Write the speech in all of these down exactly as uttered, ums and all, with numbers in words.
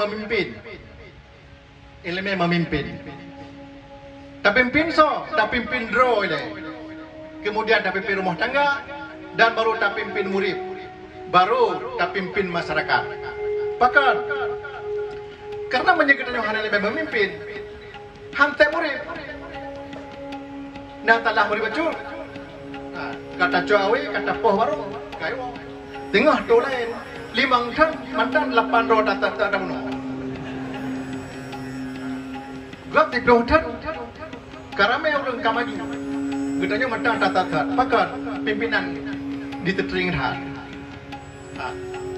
memimpin. Ileumèe memimpin. Tapimpin soe? Tapimpin droe ilèe. Kemudian tapimpin rumoh tangga dan baru tapimpin murit. Baru tapimpin masyarakat. Pakon? Karena meunyoe geutanyoe hana ileumèe memimpin, han tém murit. Nah, talah murit bacut. Nah, ka tacok awé, ka tapoh warong, ka iwoe. Teungoh tô laén, limong thon, mantong lapan droe that-that tabunoe. Gob siplôh thon, ka ramé ureueng ka maju. Geutanyoe mantong that-that. Pakon? Pimpinan jiteutring that. Ha.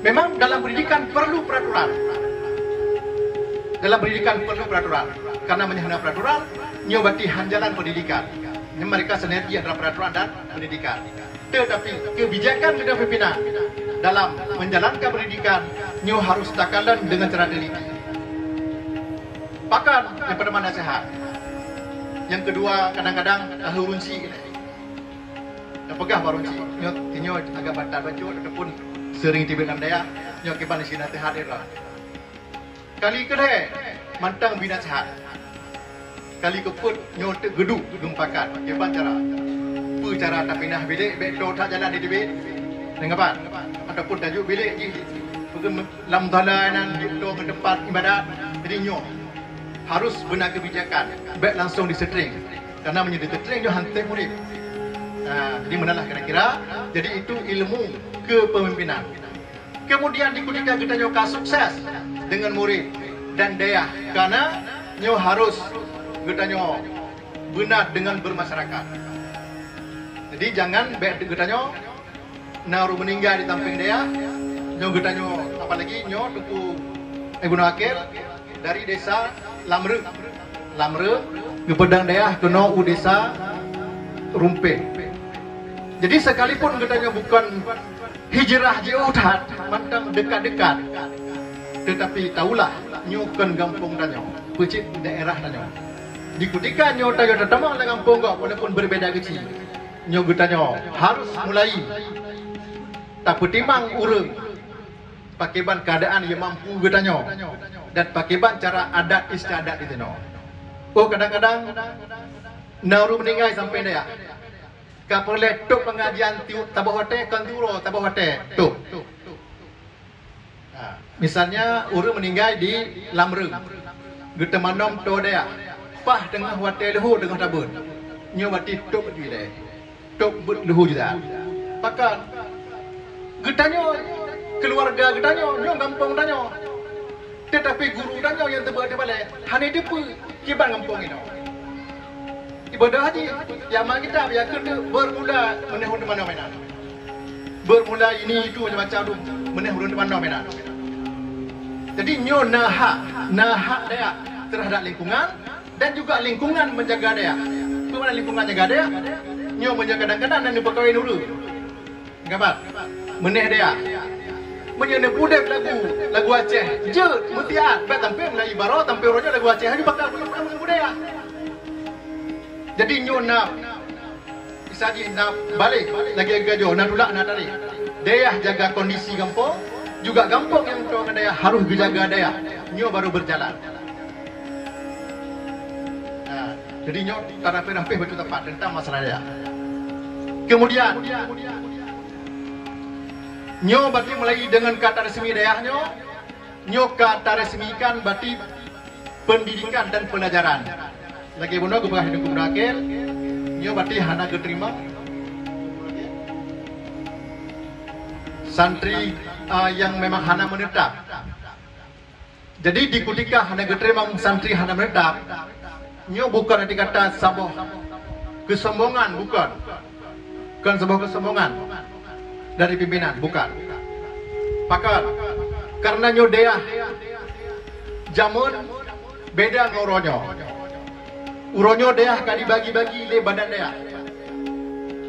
Memang dalam pendidikan perlu peraturan. Dalam pendidikan perlu peraturan. Karena meunyoe hana peraturan, nyoe berarti han jalan pendidikan. Nyoe mereka sinergi antara peraturan dan pendidikan. Tetapi kebijakan kepada pimpinan dalam menjalankan pendidikan, nyoe harus takalon dengan cara teliti. Pakon? Yang pertama nasihat. Yang kedua, kadang-kadang tahu runsi. Tapeugah bak ureueng chik, nyoe, nyoe agak batat bacut ataupun sering teubiet lam dayah, nyoe kiban si naseuhat droe. Kali keulhèe, mantong bri naseuhat. Kali keupeuet, nyoe teuk geuduek geumupakat, kiban cara. Peue cara tapinah bilék, bèk toe that jalan di teubiet. Deungon ban. Ataupun tajok bilék jih, peugah lam dalan nan, jeuet toe keu teumpat ibadat. Jadi nyoe harus beuna kebijakan, bèk langsung diseutring. Karena meunyoe diseutring, nyoe han tém murit. Nah, jadi meunan lah kira-kira. Jadi itu ilmu kepemimpinan. Kemudian di kutika geutanyoe ka sukses dengan murit dan dayah, karena nyoe harus geutanyoe beuna dengan bermasyarakat. Jadi jangan bèk geutanyoe na ureueng meuninggai di sampéng dayah, nyoe geutanyoe, apalagi nyoe Teungku, eh, Gubernur Akil dari desa Lamreueng. Lamreueng, geupeudong dayah keunoe u desa Rumpéh. Jadi, sekalipun geutanyoe bukon hijrah jiôh that, mantong dekat-dekat, tetapi taulah nyoe kon gampông tanyoe, peucit daerah tanyoe. Di kutika nyoe tanyoe tatamong lam gampông gob, walaupun berbeda keuchik, nyoe geutanyoe harus mulai tapeutimang ureueng, pakriban keuadaan nyang mampu geutanyoe, dan pakriban cara adat istiadat geutanyoe. Oh, kadang-kadang na ureueng meuninggai sampéng dayah, ka peureulèe tôb pengajian tiep saboh watèe, kon tiep uroe saboh watèe tôb. Ha, misalnya ureueng meuninggai di Lamreueng, geuteumanoe toe dayah, paih teungoh watèe leuhô teungoh tabeuet, nyoe berarti tôb ju ilèe, tôb beuet leuhô ju that. Pakon? Geutanyoe, keuluwarga geutanyoe, nyoe gampông tanyoe. Tetapi guru tanyoe nyang teubeuet di balèe hana teupeue kiban gampông inoe. Ibadah haji, ya ma kitab, ya keuneuk bermula meuneh ureueng teumanoe meunan. Bermula ini itu macam-macam tu meuneh ureueng teumanoe meunan. Jadi nyoe na hak, na hak dayah terhadap lingkungan dan juga lingkungan menjaga dayah. Peue makna lingkungan jaga dayah? Nyoe meunyoe kadang-kadang na neupeukawen ureueng. Gabat, meuneh dayah. Meunyoe neupudeb lagu, lagu Aceh, jeuet, meutiat, bèk tampé Melayu baroe, tampé uroe nyoe lagu Aceh, hana pakat lagu dayah. Jadi nyoe na, bisa jih na baleh, lagèe gajoh, na tulak, na tarek. Dayah jaga kondisi gampông, juga gampông nyang toe ngon dayah harôh geujaga dayah. Nyoe baru berjalan. Nah, jadi nyoe ka rampéh-rampéh bacut teumpat tentang masalah dayah. Kemudian, nyoe berarti mulai dengan ka taresmi dayah nyoe, nyoe ka taresmikan berarti pendidikan dan pelajaran. Lagèe bunoe geupeugah di Teungku Mudakhil, nyoe berarti hana geuteurimong santri, ah, nyang memang hana meunetap. Jadi, di kutika hana geuteurimong santri hana meunetap, nyoe bukon arti kata saboh keusombongan, bukon. Kon saboh keusombongan dari pimpinan, bukon. Pakon? Karena nyoe dayah jameun beda ngon uroe nyoe. Uroe nyoe dayah ka dibagi-bagi lé badan dayah.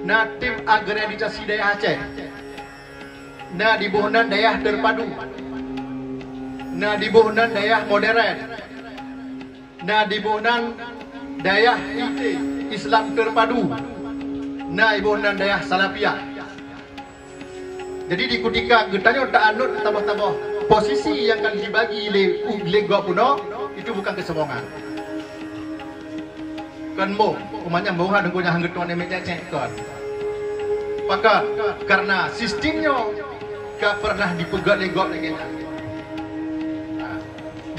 Na tim akreditasi dayah Aceh. Na di boh nan dayah terpadu. Na di boh nan dayah modern. Na di boh nan dayah I T, Islam terpadu. Na di boh nan dayah Salafiyah. Jadi di kutika geutanyoe taanut saboh-saboh Posisi nyang ka dibagi lé, lé gob bunoe, itu bukan kesombongan. Kon boh, umat nyan boh, deungon nyang geutong namiet cek-cek kon. Pakon, karena sistem nyoe ka pernah dipeugöt lé gob lagèe nyan. Nah,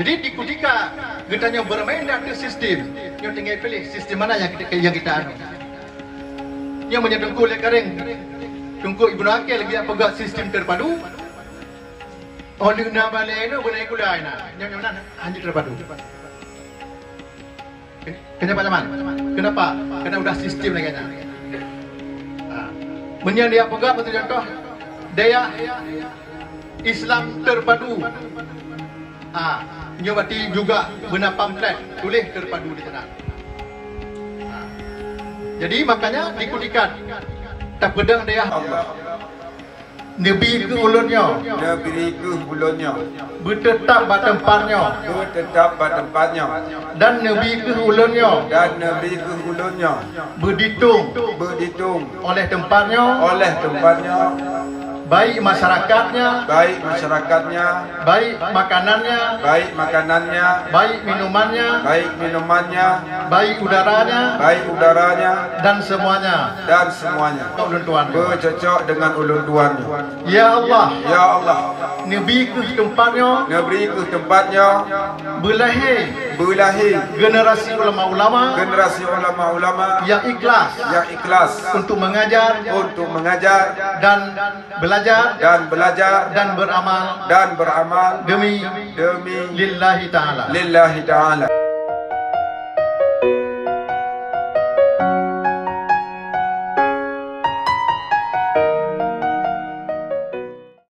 jadi di kutika geutanyoe bermain di atas sistem, nyoe tinggai pilih sistem mana nyang kita, nyang kita anu. Nyoe meunyoe Teungku Lheueh Karéng, Teungku Ibnu Aqil lagèe peugöt sistem terpadu, oh, lheueh na balèe nyoe beuna gula na. Nyoe, nyoe nan hanjeuet terpadu. Kenapa nyaman? Kenapa? Karena udah sistem lagèe nyan. Ha. Meunyoe dia peugah beutôi contoh dayah Islam terpadu. Ha. Nyoe berarti juga beuna pamflet tuléh terpadu di sana. Ha. Jadi makanya di kutika tapeudong dayah Allah. Neubi keuh ulôn nyoe. Neubi keuh ulôn nyoe. Beuteutab bak teumpat nyoe. Beuteutab bak teumpat nyoe. Dan neubi keuh ulôn nyoe. Dan neubi keuh ulôn nyoe. Beuditong. Beuditong. Oleh teumpat nyoe. Oleh teumpat nyoe. Baik masyarakatnya. Baik masyarakatnya. Baik makanannya. Baik makanannya. Baik minumannya. Baik minumannya. Baik udaranya. Baik udaranya. Dan semuanya. Dan semuanya. Ulôn tuan. Beucocok dengan ulôn tuan nyoe. Ya Allah. Ya Allah. Neubi keuh teumpat nyoe. Neubi keuh teumpat nyoe. Beulahé. Beulahé. Generasi ulama-ulama. Generasi ulama-ulama. Yang ikhlas. Yang ikhlas. Untuk mengajar. Untuk mengajar. Dan belajar. Dan belajar. Dan beramal. Dan beramal. Demi. Demi. Lillahi ta'ala. Lillahi ta'ala.